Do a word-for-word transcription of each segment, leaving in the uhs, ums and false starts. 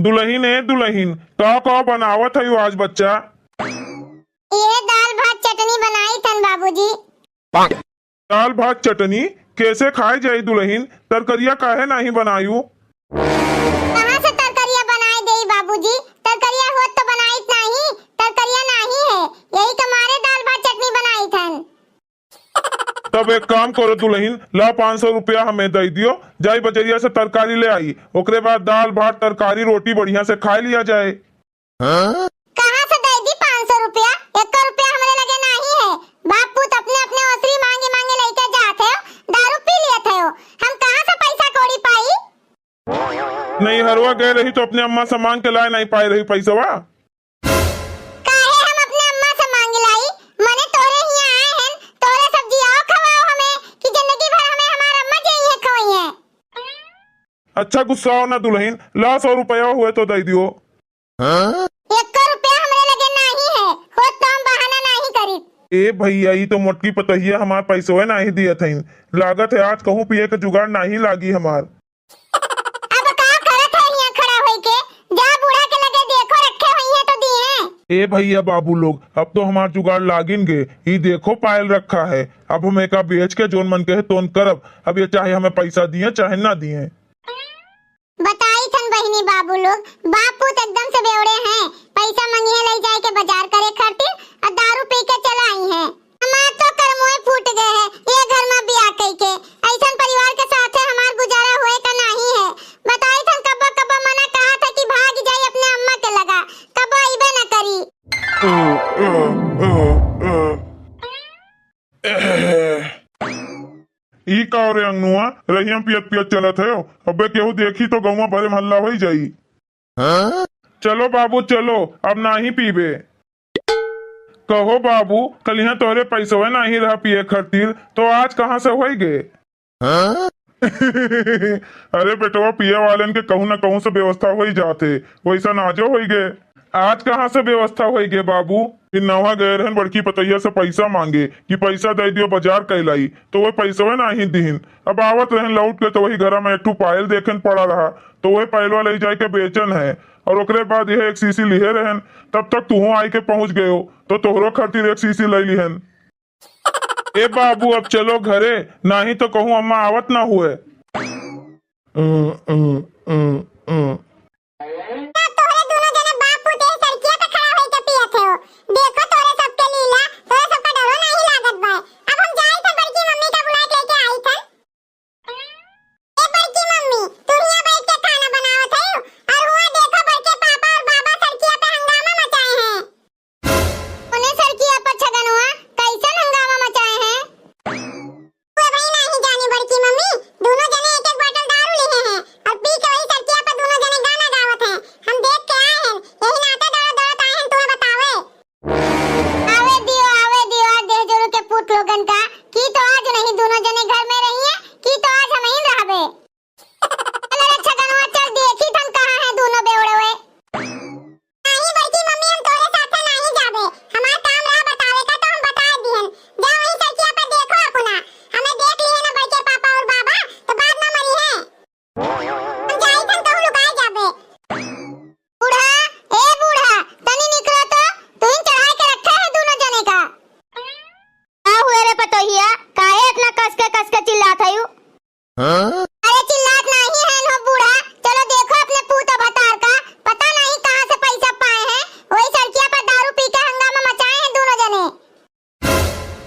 दुलहिन, ए दुलहिन, का का बनावत हयू आज बच्चा? ये दाल भात चटनी बनाई थन बाबूजी। दाल भात चटनी कैसे खाए जाई दुलहिन? तरकरिया काहे नाही बनायू? कहाँ से तरकरिया बनाए देई बाबूजी? तरकरिया होत तो बनाइत नाही, तरकरिया नाही है, यही के मारे दाल भात चटनी बनाई थन। तब एक काम करो दुलहिन, ला पाँच सौ रुपया हमें दइ दियो, जाई बजरिया से तरकारी ले आई, ओकरे बाद दाल भात तरकारी रोटी बढ़िया से खाए लिया जाए। कहाँ से दइ दी पाँच सौ रुपया? एक रुपया हमरे लगे नाही है। बाप पूत अपने अपने ओसरी मांगे मांगे लइके जात है, दारू पी लियत है, हम कहाँ से पैसा कौड़ी पाई? नैहरवा गए रही तो अपने अम्मा से मांग के लाए नाही पाए रही पैसवा। काहे हम अपने अम्मा से मांग लाई? मने तोरे हियां आए हैं, तोरे सब जियाओ खवाओ हमें कि जिंदगी भर हमें हमार अम्मा जे इहे खवई है। अच्छा गुस्साओ ना दुलहिन, ला सौ रुपया हुए तो दइ दियो। एक रुपया हमरे लगे नाही है, होत तो हम बहाना नाही करी। ए भैया, ई तो मोटकी पतहिया हमार पैसवे नाही दियत हईन। लागत है आज कहूँ पिए के जुगाड़ नाही लागी हमार। अब का करत है हियां खड़ा होई के? जा बूढ़ा के लगे देखो, रखे होई है तो दिए। ए भैया बाबू लोग, अब तो हमार जुगाड़ लागिन गे। ई देखो पायल रखा है, अब हम एका बेच के जोन मन कहे तोन करब। अब ये चाहे हमें पैसा दिए चाहे ना दिए। बताई थन बहिनी बाबू लोग, बाप पूत एकदम से बेवड़े हैं, पैसा मंगिए ले जाए के बाजार करे खातिर और दारू पी के चला आई हैं। हमार तो करमोए फूट गए है, ये घर में बियाह कई के ऐसन परिवार के साथे हमार गुजारा होए का नाही है। बताई थन कब्बो कब्बो मना कहा था कि भाग जाई अपने अम्मा के लगा, कब्बो अइबे न करी। ई का रे अंगनुआ, रहिया पियत पियत चलत है? अबे केहू देखी तो गौवा भरे में हल्ला होई जाई। चलो बाबू चलो, अब नाही पीबे। कहो बाबू, कलिहा तोहरे पैसवे नाही रहा पिए खातिर, तो आज कहाँ से होई गे? अरे बेटवा, पिए वालन के कहूँ न कहूँ से व्यवस्था होई जात है, वैसन आजो होई गे। आज कहाँ से व्यवस्था होई गे बाबू? दिन नवा गए रहन बड़की पतैया से पैसा मांगे कि पैसा दे दियो, बाजार कैलाई, तो वह पैसवे नाही दिहिन। अब आवत रहन लौट के तो वही घरा में एक ठू पायल देखेन पड़ा रहा, तो वह पायलवा ले जाए के बेचन है। और ओकरे बाद यह एक शीशी लिहे रहन, तब तक तुहू आई के पहुँच गयो, तो तोहरो खातिर एक शीशी ले लिहन। ए बाबू, अब चलो घरे, नाही तो कहूँ अम्मा आवत ना हुए। तोहरे दुनो जने बाप पूत एह सड़किया पे खड़ा होई के पियत हो। देखो तोहरे सबके लीला, तोहरे सबका डरो नाही लागत बा। अब हम जाई थे बड़की मम्मी का बुला के लेके आई थे। ए बड़की मम्मी, तू हियां बैठ के खाना बनावत है और हुआ देखो बड़के पापा और बाबा सड़किया पे हंगामा मचाए हैं। उन्हें सरकिया पर छगनुआ कैसन हंगामा मचाए हैं? वो भाई नाही जानी बड़की मम्मी, दुनो जने एक एक bottle दारू लिहे हैं और पी के वही सरकिया पर दुनो जने गाना गावत हैं। हम देख के आए हैं, यही नाते दौड़त दौड़त आए हैं तुम्हें बतावे। आवे दियो, आवे दियो, आज देहजोरू के पूत लोगन का, की तो आज नहीं दुनो जने घर में रही हैं, की तो आज हम ही रहबे। चल रे छगनवा, चल देखी थन कहाँ है दूनो बेवड़वे। नाही बड़की मम्मी, हम तोरे साथे नाही जाबे। हमार काम रहा बतावे का तो हम बता दिहन। जा वही सड़किया पर देखो अपना। हमें देख लिए ना बड़के पापा और बाबा तो बाद में मरी है। हम जाई थन कहूँ लुकाए जाबे। बूढ़ा, ए बूढ़ा, तनी निकलो तो, तू ही चढ़ाए के रखे है दूनो जने का। का हुए रे पतोहिया, काहे इतना कस के, कस के चिल्लात हयू? अरे चिल्लात नाही है हो बूढ़ा, चलो देखो अपने पूत भतार का, पता नहीं कहाँ से पैसा पाए हैं, वही सड़किया पर दारू पी के हंगामा मचाए हैं दूनो जने।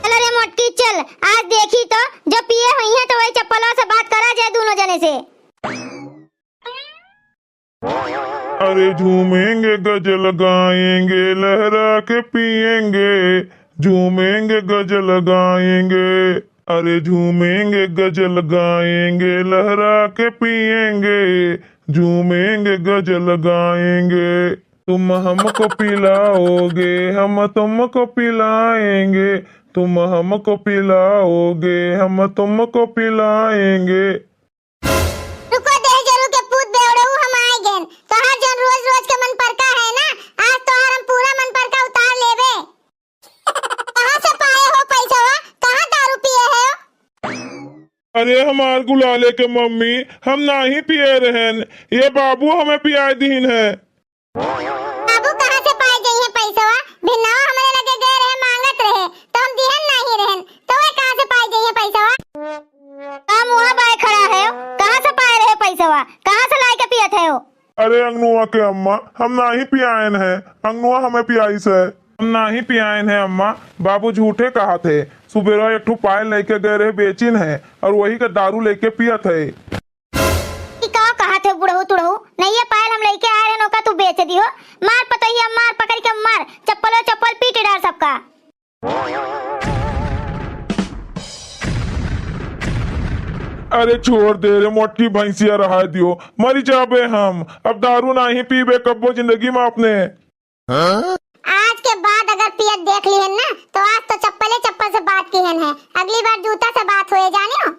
चल रे मोटकी चल, आज देखी तो जो पिए हुई हैं तो वही चप्पलों से बात करा जाए दूनो जने से। अरे झूमेंगे गजल गाएंगे लहरा के पिएंगे, झूमेंगे गजल गाएंगे। अरे झूमेंगे गजल गाएंगे लहरा के पिएंगे, झूमेंगे गजल गाएंगे। तुम हमको पिलाओगे हम तुमको पिलाएंगे, तुम हमको पिलाओगे हम तुमको पिलाएंगे। रुको देहजरू के पूत बेवड़ऊ, हम आए गेन। तोहार जौन रोज रोज के मन परका है ना, आज तोहार हम पूरा मन परका उतार लेबे। कहाँ से पाए हो पैसवा? कहाँ दारू पिए हो? अरे हमार गुलाले के मम्मी, हम नाहीं पिए रहेन, ये बाबू हमें पियाए दिहिन है। बाबू कहाँ से पाए जइहें पैसवा? भिन्नवा हमरे लगे गए रहे, माँगत रहे, तो हम दिहन नाहीं रहेन, तो वे कहाँ से पाए जइहें पैसवा? का मुँह बाय खड़ा है, कहाँ से पाए रहे पैसवा, कहाँ से लाइके पियत है? अरे अंगनुआ के अम्मा, हम नाहीं पियाएन है, अंगनुआ हमें पियाइस है। हम नाहीं पियाएन है अम्मा, बाबू झूठे कहत है। सुबेरा एक ठो पायल लइके गए रहे, बेचिन है और वही का दारू लइके पियत है। ई का कहत है बुढ़ऊ तुढ़ऊ? नहीं, ये पायल हम लइके आए रहेन, ओका तू बेच दिहो। मार पतोहिया, मार पकड़ के मार, चप्पलो चप्पल पीट डार सबका। अरे छोड़ दे रे मोटकी भैंसिया, रहा दियो, मरी जाबे हम, अब दारू नाहीं पीबे कब्बो जिंदगी में अपने। आज के बाद अगर पियत देख लिहन ना, तो आज तो चप्पले चप्पल से बात किहन है, अगली बार जूता से बात होए, जानियो।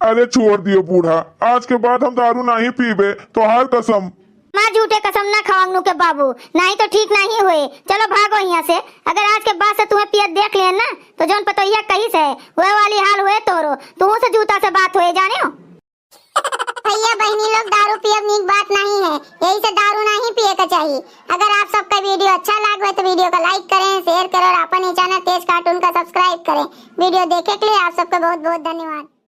अरे छोड़ दियो बूढ़ा, आज के बाद हम दारू नाहीं पीबे, तोहार कसम। माँ झूठे कसम ना खाओ अंगनू के बाबू, नाहीं तो ठीक नाहीं होए। चलो भागो यहाँ से, अगर आज के बाद से तुम्हें पियत देख लेन ना, तो जौन पतोहिया कहिस है, वह वाली हाल होए तोरो, तुहू से जूता से बात होए, जानियो। भैया बहिनी लोग, दारू पियब नीक बात नाहीं है, यही से दारू नाहीं पिए के चाहिए। अगर आप सबका video अच्छा लाग होए तो video का like करें, share करें और अपन ये channel तेज cartoon का subscribe करें। Video देखे के लिए आप सबका बहुत बहुत धन्यवाद।